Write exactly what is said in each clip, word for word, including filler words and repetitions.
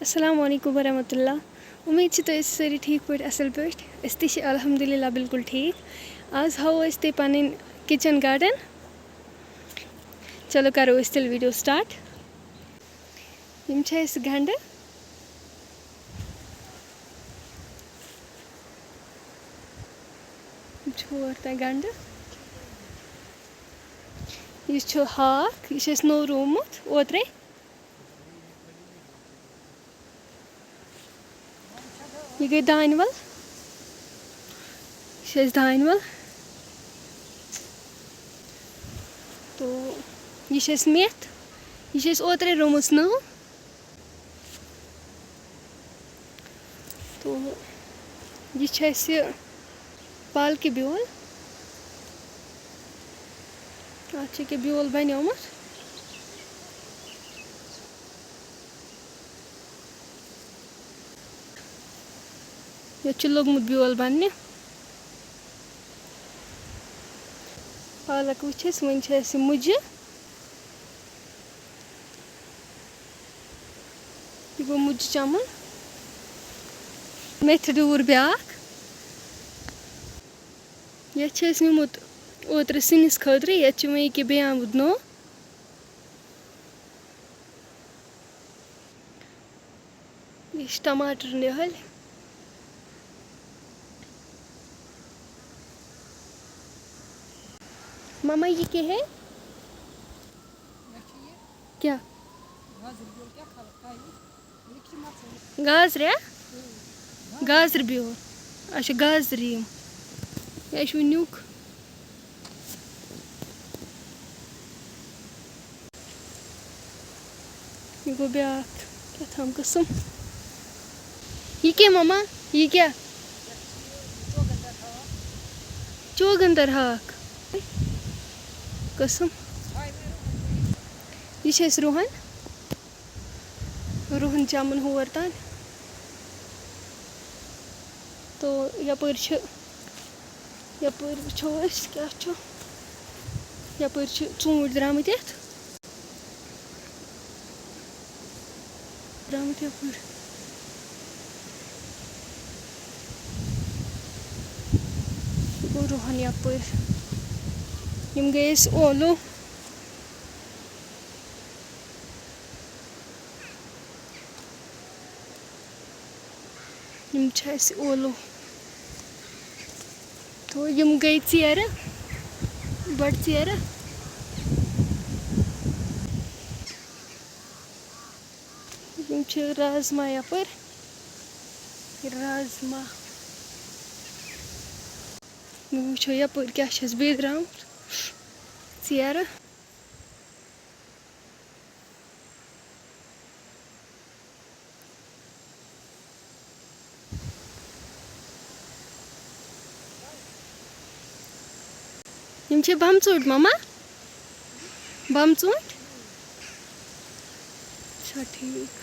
السلام علیکم ورحمۃ اللہ۔ اُمید چھِ تُہۍ ٲسِو سٲری ٹھیٖک پٲٹھۍ، اَصٕل پٲٹھۍ۔ أسۍ تہِ چھِ الحمدللہ بِلکُل ٹھیٖک۔ آز ہاوو أسۍ تُہۍ پَنٕنۍ کِچَن گارڈَن۔ چلو کَرو أسۍ تیٚلہِ video start۔ یِم چھِ اَسہِ گَنٛڈٕ۔ یِم چھِ ہور تام گَنٛڈٕ۔ یہِ چھُ ہاکھ، یہِ چھُ اَسہِ نوٚو روومُت اوترَے۔ یہِ گٔے دانہِ وَل۔ یہِ چھِ اَسہِ دانہِ وَل۔ تو یہِ چھِ اَسہِ میتھ۔ یہِ چھِ اَسہِ اوترَے رٔومٕژ نٔو۔ تو یہِ چھِ اَسہِ پالکہِ بیول۔ اَتھ چھِ ییٚکیٛاہ بیول بَنیومُت۔ ییٚتہِ چھُ لوٚگمُت بیول بَننہِ۔ پالک وٕچھ اَسہِ، وۄنۍ چھِ اَسہِ مُجہِ۔ یہِ گوٚو مُجہِ چَمُن۔ میتھِ ڈوٗر بیٛاکھ۔ یَتھ چھِ اَسہِ نیوٗمُت اوترٕ سِنِس خٲطرٕ، یَتھ چھِ وۄنۍ ییٚکیٛاہ بیٚیہِ آمُت نوٚو۔ یہِ چھِ ٹماٹر نِہٲلۍ۔ مما، یہ کیا ہے؟ کیا؟ گازرِ ہا؟ گازرِ بیول۔ اچھا، گازرِ یِم۔ یہِ چھُ نیُک۔ یہِ گوٚو بیٛاکھ کیٛاہ تام قٕسٕم۔ یہِ کیٛاہ مما؟ یہِ کیٛاہ؟ چوگندر ہاکھ قٕسٕم۔ یہِ چھِ اَسہِ رُہَن۔ رُہَن چَمُن ہور تام۔ تو یَپٲرۍ چھِ، یَپٲرۍ وٕچھو أسۍ کیٛاہ چھُ۔ یَپٲرۍ چھِ ژوٗنٛٹھۍ درٛامٕتۍ یَتھ۔ درٛامٕتۍ یَپٲرۍ۔ یہِ گوٚو رُہَن یَپٲرۍ۔ یِم گٔے أسۍ اولو۔ یِم چھِ اَسہِ اولو۔ تو یِم گٔے ژیرٕ، بَڑٕ ژیرٕ۔ یِم چھِ رازما یَپٲرۍ، رازما۔ وۄنۍ وٕچھو یَپٲرۍ کیٛاہ چھِ اَسہِ بیٚیہِ درٛامُت ژیرٕ۔ یِم چھِ بَمژوٗنٛٹھۍ، مَما؟ بَمژوٗنٛٹھۍ؟ اچھا، ٹھیٖک۔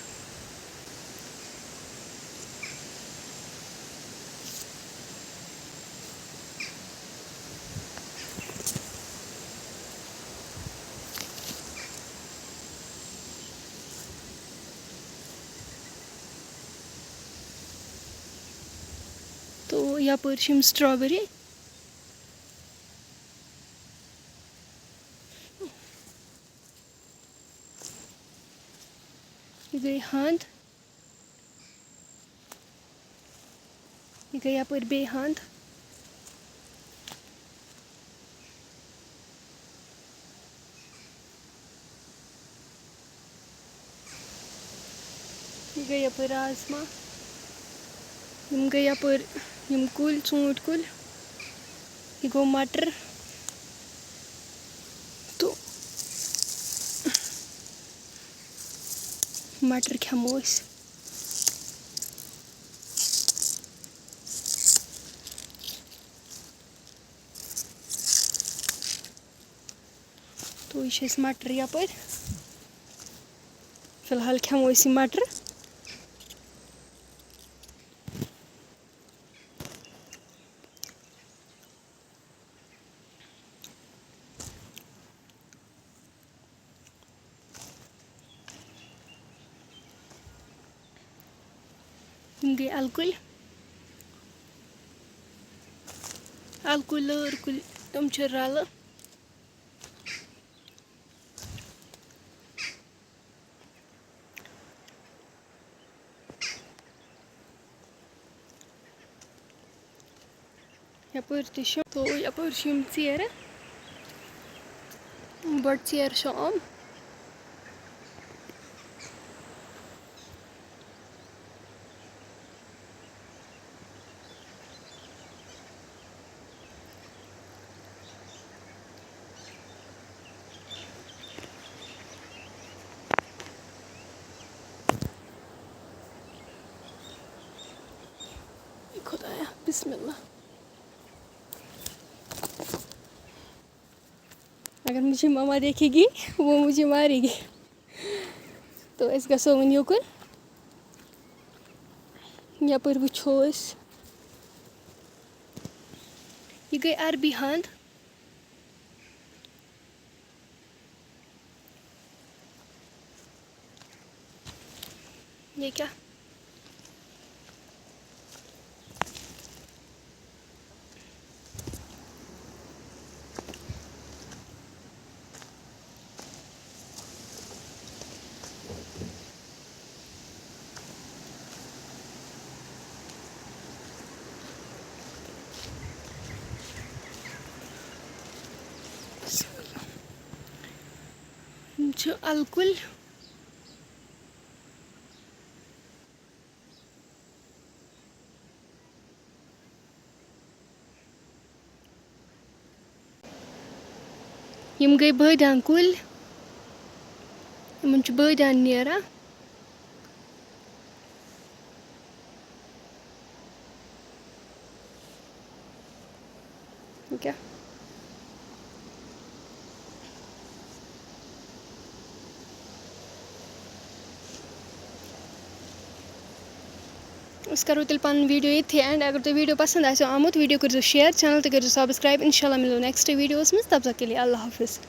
تو یَپٲرۍ چھِ یِم strawberry۔ یہِ گٔے ہَنٛد۔ یہِ گٔے یَپٲرۍ بیٚیہِ ہَنٛد۔ یہِ گٔے یَپٲرۍ رازما۔ یِم گٔے یَپٲرۍ یِم کُلۍ، ژوٗنٛٹھۍ کُلۍ۔ یہِ گوٚو مَٹر۔ تہٕ مَٹر کھٮ۪مو أسۍ۔ تو یہِ چھِ أسۍ مَٹر یَپٲرۍ۔ فی الحال کھٮ۪مو أسۍ یہِ مَٹر۔ یِم گٔے اَلہٕ کُلۍ، اَلہٕ کُلۍ، لٲر کُلۍ، تِم چھِ رَلہٕ۔ یَپٲرۍ تہِ چھِ، تو یَپٲرۍ چھِ یِم ژیرٕ، بَڑٕ ژیرٕ چھِ یِم۔ خدایا، بسم اللہ۔ اگر مجھے مما دیکھے گی، وہ مجھے مارے گی۔ تو أسۍ گژھو وۄنۍ یوکُن۔ یَپٲرۍ وٕچھو أسۍ۔ یہِ گٔے عربی ہَند۔ یہِ کیٛاہ؟ یِم چھِ اَلہٕ کُلۍ۔ یِم گٔے بٲدیان کُلۍ، یِمَن چھُ بٲدیان نیران۔ یہِ کیٛاہ؟ أسۍ کَرو تیٚلہِ پَنُن video ییٚتھی end۔ اگر تۄہہِ video پَسنٛد آسیو آمُت، video کٔرۍزیو share، channel تہِ کٔرۍزیو subscribe۔ اِنشاء اللہ مِلو next videoس منٛز۔ تب تک کے لیے اللہ حافظ۔